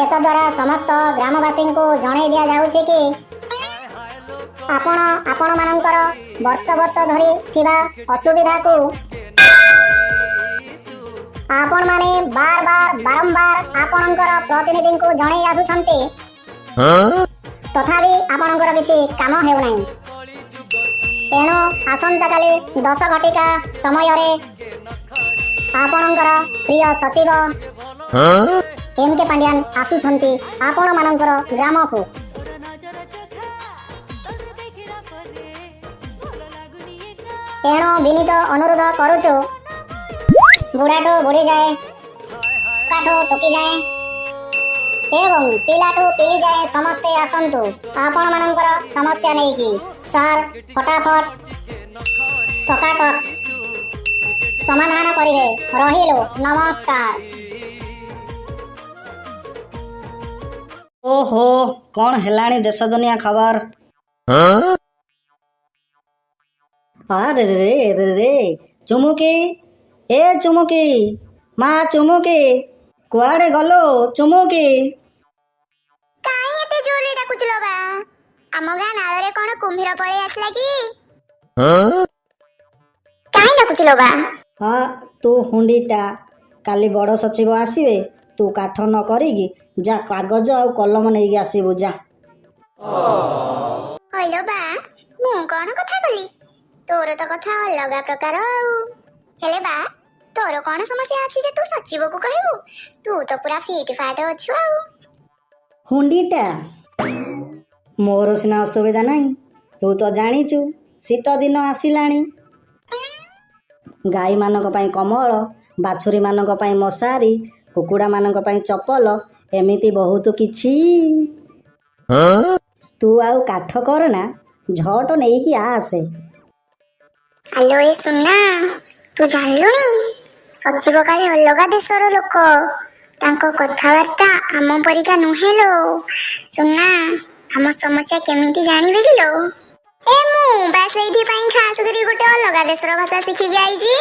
ଏତଦ୍ୱାରା ସମସ୍ତ ଗ୍ରାମବାସୀଙ୍କୁ ଜଣେଇ ଦିଆଯାଉଛି କି ଆପଣ ଆପଣମାନଙ୍କର ବର୍ଷ ବର୍ଷ ଧରି ଥିବା ଅସୁବିଧାକୁ ଆପଣମାନେ ବାର ବାର ବାରମ୍ବାର ଆପଣଙ୍କର ପ୍ରତିନିଧିଙ୍କୁ ଜଣେଇ ଆସୁଛନ୍ତି, ତଥାପି ଆପଣଙ୍କର କିଛି କାମ ହେଉନାହିଁ। ତେଣୁ ଆସନ୍ତାକାଲି 10 ଘଟିକା ସମୟରେ ଆପଣଙ୍କର ପ୍ରିୟ ସଚିବ ଏମ୍ କେ ପାଣ୍ଡିଆନ ଆସୁଛନ୍ତି ଆପଣମାନଙ୍କର ଗ୍ରାମକୁ। ତୋର ନଜର ଚୋଖା, ତୋତେ ଦେଖିଲା ପରେ ଭଲ ଲାଗୁନି ଏକା। ତେଣୁ ବିନୀତ ଅନୁରୋଧ କରୁଛୁ, ବୁଢ଼ାଠୁ ବୁଢ଼ୀ ଯାଏ, ଟୋକାଠୁ ଟୋକି ଯାଏ ଏବଂ ପିଲାଠୁ ପିଲି ଯାଏ ସମସ୍ତେ ଆସନ୍ତୁ ଆପଣମାନଙ୍କର ସମସ୍ୟା ନେଇକି। ସାର୍ ଫଟାଫଟ ଟକାଟକ ସମାଧାନ କରିବେ। ରହିଲୁ, ନମସ୍କାର। ଓହୋ, କଣ ହେଲାଣି ଦେଶ ଦୁନିଆ ଖବର। ଆରେ ରେ ରେ ରେ, ଚୁମୁକି, ଏ ଚୁମୁକି, ମା ଚୁମୁକି, କୁଆଡେ ଗଲୁ ଚୁମୁକି? କାଇଁ ଏତେ ଜୋରରେ ଡାକୁଥିଲ ବା? ଆମ ଗାଁ ନାଳରେ କଣ କୁମ୍ଭୀର ପଳେଇ ଆସିଲା କି? କାଇଁ ଡାକୁଥିଲ ବା? ହଁ, ତୁ ହୁଣ୍ଡିଟା, କାଲି ବଡ଼ ସଚିବ ଆସିବେ, ତୁ କାଠ ନ କରିକି ଯା, କାଗଜ ଆଉ କଲମ ନେଇକି ଆସିବୁ, ଯା। ହଇଲୋ ବା, ମୁଁ କଣ କଥା କଲି? ତୋର ତ କଥା ଅଲଗା ପ୍ରକାର ଆଉ। ହେଲେ ବା, ତୋର କଣ ସମସ୍ୟା ଅଛି ଯେ ତୁ ସଚିବକୁ କହିବୁ? ତୁ ତ ପୁରା ଫିଟ୍ ଫାଟ ଅଛୁ ଆଉ। ହୁଣ୍ଡିଟା, ମୋର ସିନା ଅସୁବିଧା ନାହିଁ, ତୁ ତ ଜାଣିଛୁ ଶୀତ ଦିନ ଆସିଲାଣି, ଗାଈମାନଙ୍କ ପାଇଁ କମଳ, ବାଛୁରୀମାନଙ୍କ ପାଇଁ ମଶାରୀ, କୁକୁଡ଼ାମାନଙ୍କ ପାଇଁ ଚପଲ, ଏମିତି ବହୁତ କିଛି। ତୁ ଆଉ କାଠ କରନା, ଝଟ ନେଇକି ଆସେ। ଆଲୋ ଏ ସୁନା, ତୁ ଜାଣିଲୁଣି, ସଚିବ କାଳେ ଅଲଗା ଦେଶର ଲୋକ, ତାଙ୍କ କଥାବାର୍ତ୍ତା ଆମ ପରିକା ନୁହେଁ ଲୋ। ସୁନା, ଆମ ସମସ୍ୟା କେମିତି ଜାଣିବେ କି ଲୋ? ଏ ମୁଁ ବା ସେଇଥିପାଇଁ ଖାସ କରି ଗୋଟେ ଅଲଗା ଦେଶର ଭାଷା ଶିଖିକି ଆଇଛି।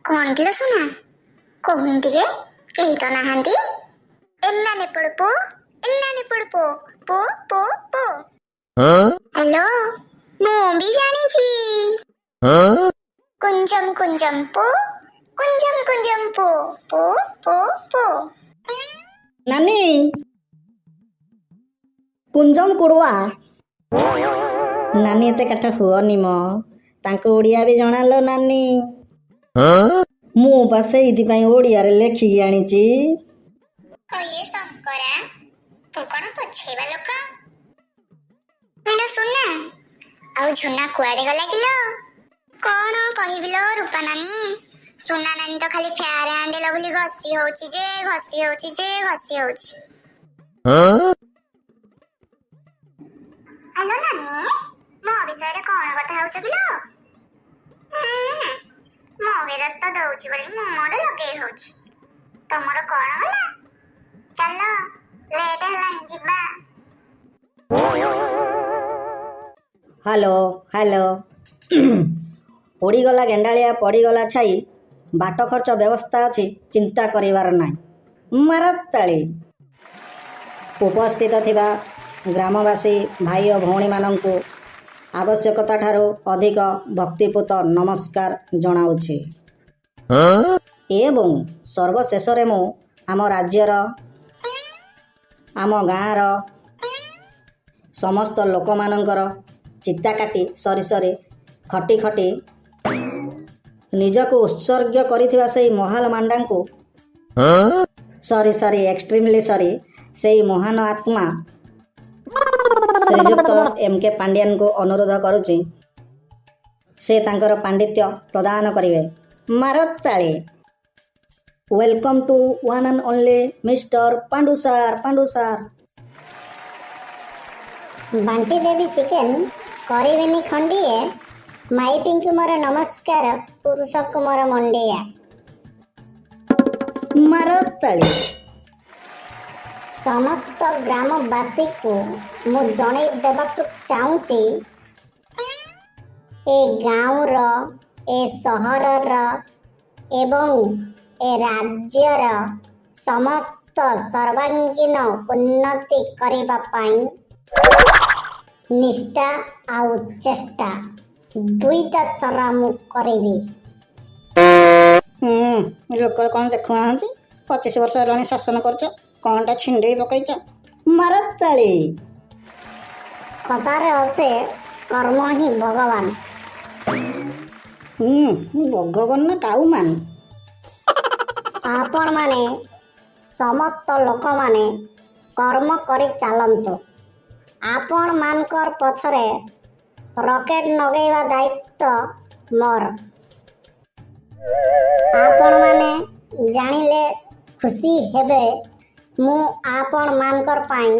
କଣ କିଲୋ ସୁନା, କହୁନୁ ଟିକେ, କେହି ତ ନାହାନ୍ତି। ଏଲାନେ ପୋ, ଏଲାନେ ପୋ, ପୋ ପୋ ପୋ। ହ୍ୟାଲୋ, ମୁଁ ବି ଜାଣିଛି। କୁଞ୍ଜମ କୁଞ୍ଜମ ପୋ, କୁଞ୍ଜମ କୁଞ୍ଜମ ପୋ, ପୋ ପୋ ପୋ। ନାନୀ, କୁଞ୍ଜମ କୁଡ଼ୁଆ। ନାନୀ, ଏତେ କାଠ ହୁଅନି ମ, ତାଙ୍କୁ ଓଡ଼ିଆ ବି ଜଣାଲୋ ନାନୀ। ମୁଁ ବା ସେଇଥିପାଇଁ ଓଡ଼ିଆରେ ଲେଖିକି ଆଣିଛି। ହଇରେ ଶଙ୍କରା, ତୁ କଣ ପଛେଇବା ଲୋକ? ହ୍ୟାଲୋ ସୁନା, ଆଉ ଝୁନା କୁଆଡେ ଗଲା କିଲୋ? କଣ କହିବି ଲୋ ରୂପା ନାନୀ, ସୁନା ନାନୀ ତ ଖାଲି ଫେୟାର ଆଣ୍ଡ ଲଭଲି ଘଷି ହଉଛି ଯେ ଘଷି ହଉଛି ଯେ ଘଷି ହଉଛି। ହ୍ୟାଲୋ ନାନୀ, ମୋ ବିଷୟରେ କଣ କଥା ହଉଛ କିଲୋ? ମୋ ଗିରସ୍ତ ଦଉଛି ବୋଲି ମୁଁ ମୋର ଲଗେଇ ହଉଛି, ତମର କଣ ଗଲା? ଚାଲ, ଲେଟ୍ ହେଲାଣି, ଯିବା। ହ୍ୟାଲୋ ହ୍ୟାଲୋ, ଉଡ଼ିଗଲା ଗେଣ୍ଡାଳିଆ ପଡ଼ିଗଲା ଛାଇ, ବାଟ ଖର୍ଚ୍ଚ ବ୍ୟବସ୍ଥା ଅଛି, ଚିନ୍ତା କରିବାର ନାହିଁ। ମାରତାଳି। ଉପସ୍ଥିତ ଥିବା ଗ୍ରାମବାସୀ ଭାଇ ଓ ଭଉଣୀମାନଙ୍କୁ ଆବଶ୍ୟକତା ଠାରୁ ଅଧିକ ଭକ୍ତିପୂତ ନମସ୍କାର ଜଣାଉଛି ଏବଂ ସର୍ବଶେଷରେ ମୁଁ ଆମ ରାଜ୍ୟର, ଆମ ଗାଁର ସମସ୍ତ ଲୋକମାନଙ୍କର ଚିତା କାଟି ସରି ସରି ଖଟି ଖଟି ନିଜକୁ ଉତ୍ସର୍ଗ କରିଥିବା ସେଇ ମହାଲ ମାଣ୍ଡାଙ୍କୁ ସରି ସରି ଏକ୍ସଟ୍ରିମଲି ସରି, ସେଇ ମହାନ ଆତ୍ମା ଶ୍ରୀଯୁକ୍ତ ଏମ୍ କେ ପାଣ୍ଡିଆନଙ୍କୁ ଅନୁରୋଧ କରୁଛି, ସେ ତାଙ୍କର ପାଣ୍ଡିତ୍ୟ ପ୍ରଦାନ କରିବେ। ମାରତାଳି। Welcome to one and only mister Pandu sir. Pandu sir. ବାଣ୍ଟି ଦେବି ଚିକେନ, କରିବିନି ଖଣ୍ଡିଏ, ମାଇପିଙ୍କୁ ମୋର ନମସ୍କାର, ପୁରୁଷକୁ ମୋର ମଣ୍ଡିଆ। ମାରତାଳି। ସମସ୍ତ ଗ୍ରାମବାସୀକୁ ମୁଁ ଜଣେଇ ଦେବାକୁ ଚାହୁଁଛି, ଏ ଗାଁର, ଏ ସହରର ଏବଂ ଏ ରାଜ୍ୟର ସମସ୍ତ ସର୍ବାଙ୍ଗୀନ ଉନ୍ନତି କରିବା ପାଇଁ ନିଷ୍ଠା ଆଉ ଚେଷ୍ଟା ଦୁଇଟା ସାରା ମୁଁ କରିବି। ହୁଁ, ଲୋକ କ'ଣ ଦେଖୁନାହାନ୍ତି? 25 ବର୍ଷ ହେଲାଣି ଶାସନ କରୁଛ, କ'ଣଟା ଛିଣ୍ଡେଇ ପକେଇଛ? ମାର ତାଳି। କଥାରେ ଅଛି, କର୍ମ ହିଁ ଭଗବାନ। ହୁଁ, ଭଗବାନ ନା କାଉମାନ? ଆପଣମାନେ ସମସ୍ତ ଲୋକମାନେ କର୍ମ କରି ଚାଲନ୍ତୁ। ଆପଣମାନଙ୍କର ପଛରେ ରକେଟ ଲଗେଇବା ଦାୟିତ୍ୱ ମୋର। ଆପଣମାନେ ଜାଣିଲେ ଖୁସି ହେବେ, ମୁଁ ଆପଣମାନଙ୍କର ପାଇଁ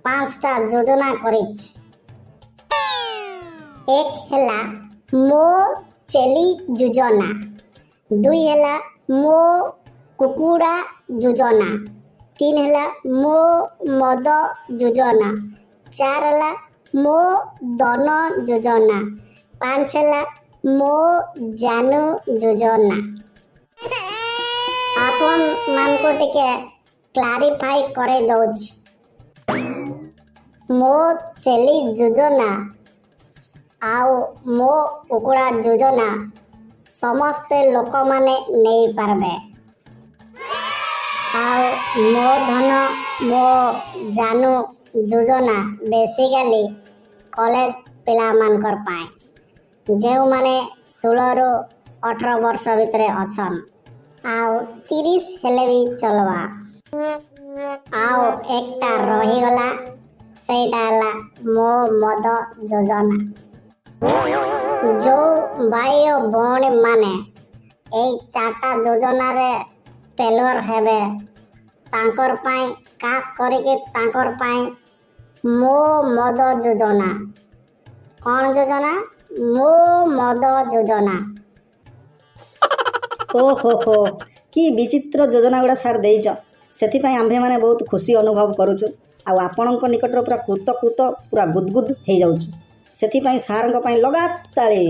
ପାଞ୍ଚଟା ଯୋଜନା କରିଛି। ଏକ ହେଲା ମୋ ଛେଳି ଯୋଜନା, ଦୁଇ ହେଲା ମୋ କୁକୁଡ଼ା ଯୋଜନା, ତିନି ହେଲା ମୋ ମଦ ଯୋଜନା, ଚାରି ହେଲା ମୋ ଧନ ଯୋଜନା, ପାଞ୍ଚ ହେଲା ମୋ ଜାନୁ ଯୋଜନା। ଆପଣମାନଙ୍କୁ ଟିକେ କ୍ଲାରିଫାଇ କରେଇ ଦଉଛି। ମୋ ଛେଳି ଯୋଜନା ଆଉ ମୋ କୁକୁଡ଼ା ଯୋଜନା ସମସ୍ତେ ଲୋକମାନେ ନେଇପାରିବେ। ଆଉ ମୋ ଧନ ମୋ ଜାନୁ ଯୋଜନା ବେସିକାଲି କଲେଜ ପିଲାମାନଙ୍କର ପାଇଁ, ଯେଉଁମାନେ 16ରୁ 18 ବର୍ଷ ଭିତରେ ଅଛନ୍, ଆଉ 30 ହେଲେ ବି ଚଲବା। ଆଉ ଏକଟା ରହିଗଲା, ସେଇଟା ହେଲା ମୋ ମଦ ଯୋଜନା। ଯୋଉ ଭାଇ ଓ ଭଉଣୀ ମାନେ ଏଇ ଚାରିଟା ଯୋଜନାରେ ଫେଲୁଅର ହେବେ, ତାଙ୍କର ପାଇଁ, ଖାସ କରିକି ତାଙ୍କର ପାଇଁ ମୋ ମଦ ଯୋଜନା। କ'ଣ ଯୋଜନା? ମୋ ମଦ ଯୋଜନା। ଓହୋ ହୋ, କି ବିଚିତ୍ର ଯୋଜନା ଗୁଡ଼ା ସାର୍ ଦେଇଛ! ସେଥିପାଇଁ ଆମ୍ଭେମାନେ ବହୁତ ଖୁସି ଅନୁଭବ କରୁଛୁ ଆଉ ଆପଣଙ୍କ ନିକଟରେ ପୁରା କୃତକୃତ, ପୁରା ଗୁଦଗୁଦ ହେଇଯାଉଛୁ। ସେଥିପାଇଁ ସାର୍ଙ୍କ ପାଇଁ ଲଗାତାଳି।